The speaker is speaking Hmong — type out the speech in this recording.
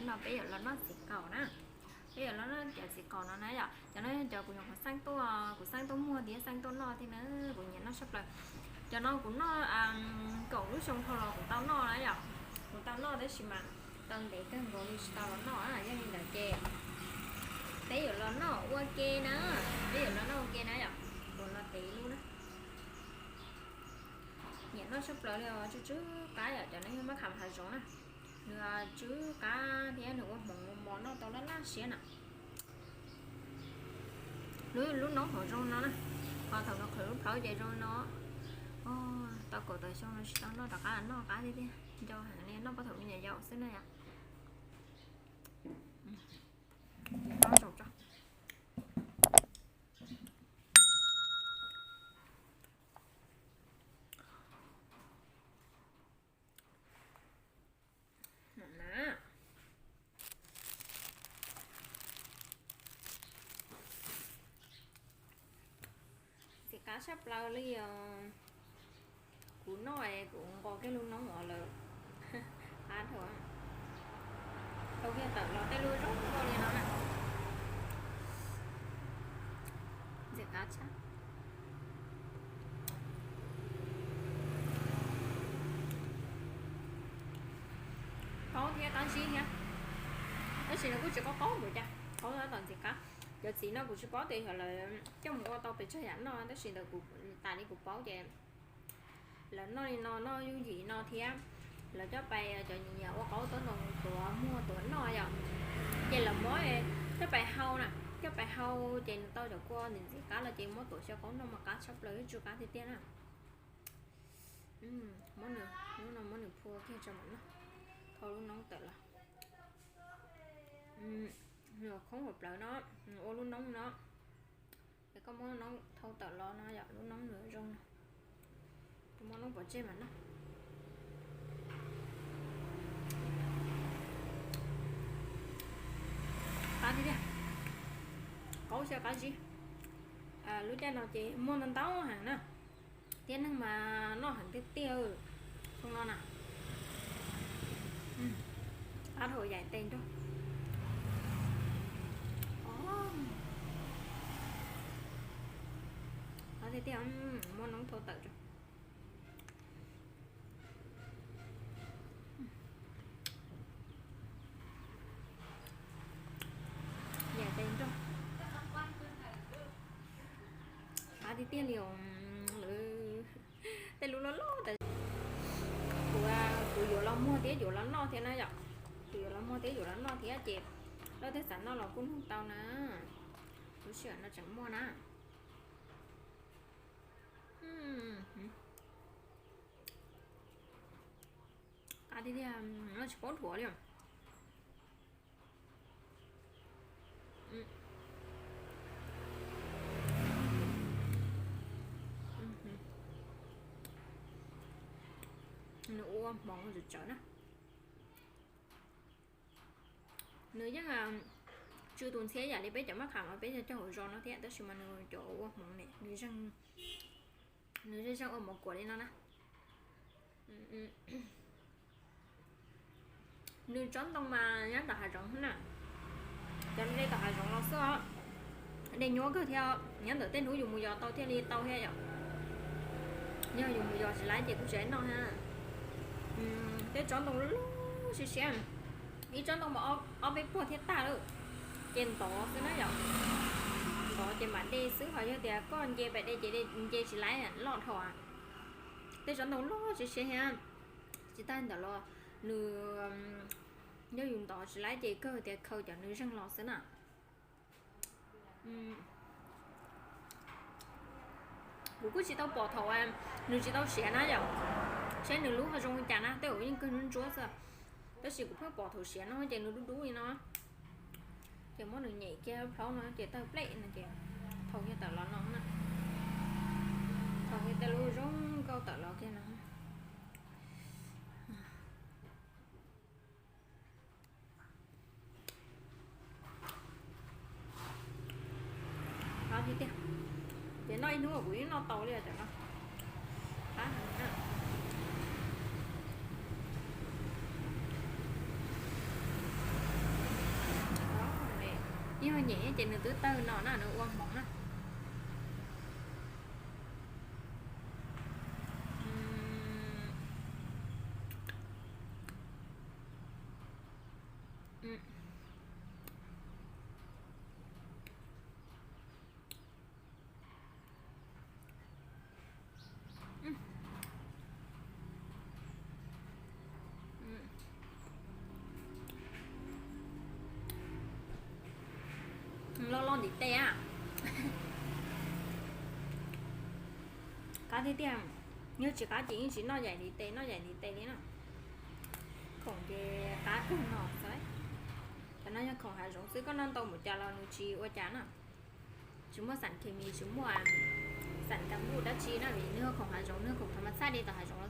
No peb yuav los noj txiv qaub na. Peb yuav los noj cov txiv qaub no na yom. Cov no yog cov kuv nyuam qhuav xeeb tuaj, kuv xeeb tuaj muag thiab xeeb tuaj noj thiab na, kuv nyiam noj tshaj plaws. Cov no kuv noj kaum lub xyoo dhau los kuv tau noj na yom. Kuv tau noj tab sis mas tau ntev kawg nkaus li tsis tau los noj. Yog li ntawd ces peb yuav los noj ua ke na, peb yuav los noj ua ke na yom. Kuv los tev ib lub na. Nyiam noj tshaj plaws li os, tsw tsw qab yom, cov no yog mab kham hav zoov na. Nws tsw qab thiab nws ua hmoov mos mos noj tau laj laj siab na. Lub, lub noob hauv zoo no na, ho thaum nws qhwv lub plhaub ces zoo no. Tau kaum tawm xyoo no tsis tau noj rov qab, noj qab tiag tiag, nco heev li, noj paj thaum me nyuam yaus xwb na yom. Ntxim qab tshaj plaws li os. Kuv noj es kuv nqos kiag lub noob os lawm. Qab dhau. Tau kiag tawm los tej lub zoo nkauj li no na. Ntxim qab tshaj. Qaub thiab qab zib thiab, tab sis nws kuj tsis qaub qaub npaum cas, qaub tab tom ntxim qab. Cov txiv no kuv tsis paub tias yog lawv coj mus ua tau pes tsawg yam noj, tab sis ntawm kuv, tas li kuv paub ces lawv noj li no, noj yooj yim no thiab. Lawv coj pais, cov nyiam ua qaub tob ntoo tuav muag tuav noj yom, ces lawv muab coj pais hau na, coj pais hau ces nws tau cov kua ntxim ntxim qab los ces muab tuav xyaw qaub noj mas qab tshaj plaws, tsw qab tiag tiag na. Muab nws, lub no muab nws phua kiag tso mam noj. Thau lub noob tawm los. Nws khoob hauv plawv no, ua lub noob no. Es koj muab noob thau tawm los no yom, lub noob nws zoo no. Muab noob pov tseg mam noj. Qab tiag tiag, qaub xyaw qab zib. Lub caij no ces muaj ntau ntau heev na, thiab neeg mas noj heev tiag tiag. Zoo no na, qab dhau yaim tes nrog. Qab tiag tiag, muab noob thau tawm tso. Yaim tes nrog. Qab tiag tiag li os. Lawv tej lub loj loj tas. Kuv, kuv yuav los muag thiab yuav los noj thiab na yom. Kuv yuav los muag thiab yuav los noj thiab ces lawv tej xav noj los kuj nug tau na. Lub sij hawm no tseem muaj na. Qab tiag tiag, noj tsis paub dhuav li. Nws ua hmoov tsawv tsawv na. Nws yeej tsw tus ntxhiab yam li peb cov maj kham uas peb cog hauv zos no thiab, tab sis mas nws cov ua hmoov ne, nws zeeg, nws zeeg zeeg ua mov kuam li no na. Nws tsob ntoo mas nyob tom hav zoov na. Cov no de tom hav zoov los xwb os. De nyuaj kawg thiab, nyob ntawm tej hnub yus mus yos tau thiaj li tau thiab yom. Yog yus mus yos tsis laib ces kuj tsis noj thiab. Tej tsob ntoo loj loj siab siab, ib tsob ntoo mas ob peb puag thiab tag lawm. Ces ntov xwb na yom. Ntov ces mam de xwb, ho yog tias koj nce pais de ces nce tsis laib loj dhau. Tej tsob ntoo loj siab siab thiab. Tsis tas ntawd los nws, yog yus ntov tsis laib ces kawg tias khaws cov nws zeeg los xwb na. Kuv kuj tsis tau pom thaum nws tsis tau siav na yom, seb nws lub ho zoo li cas na, tej zaum yeej kawg ntsuab ntsuab xwb. Tab sis kuv pheej pom thaum siav no ces nws dub dub li no. Ces muab nws nyem kiag lub plhaub no ces tawg plem no ces thau kiag tawm los no na. Thau kiag tej lub zoo nkauj tawm los kiag no. Qab tiag tiag. Ces noj ib hnub kuv yeej noj tau li cov no. Qab heev na. Yog nyem ces nws twb tawg no na, nws ua hmoov na. Loj loj ntiv tes a. Qab tiag tiag. Yog tsis qab ces yeej tsis noj yaim ntiv tes, noj yaim ntiv tes li na. Khoom ces qab kawg no xwb. Cov no yog khoom hav zoov xwb, koj noj ntau npaum cas los nws tsis ua cas na. Tsis muaj xam khes mis, tsis muaj xam kas npuj dab tsi na, vim nws yog khoom hav zoov, nws yog khoom thav mas txhaj li tom hav zoov.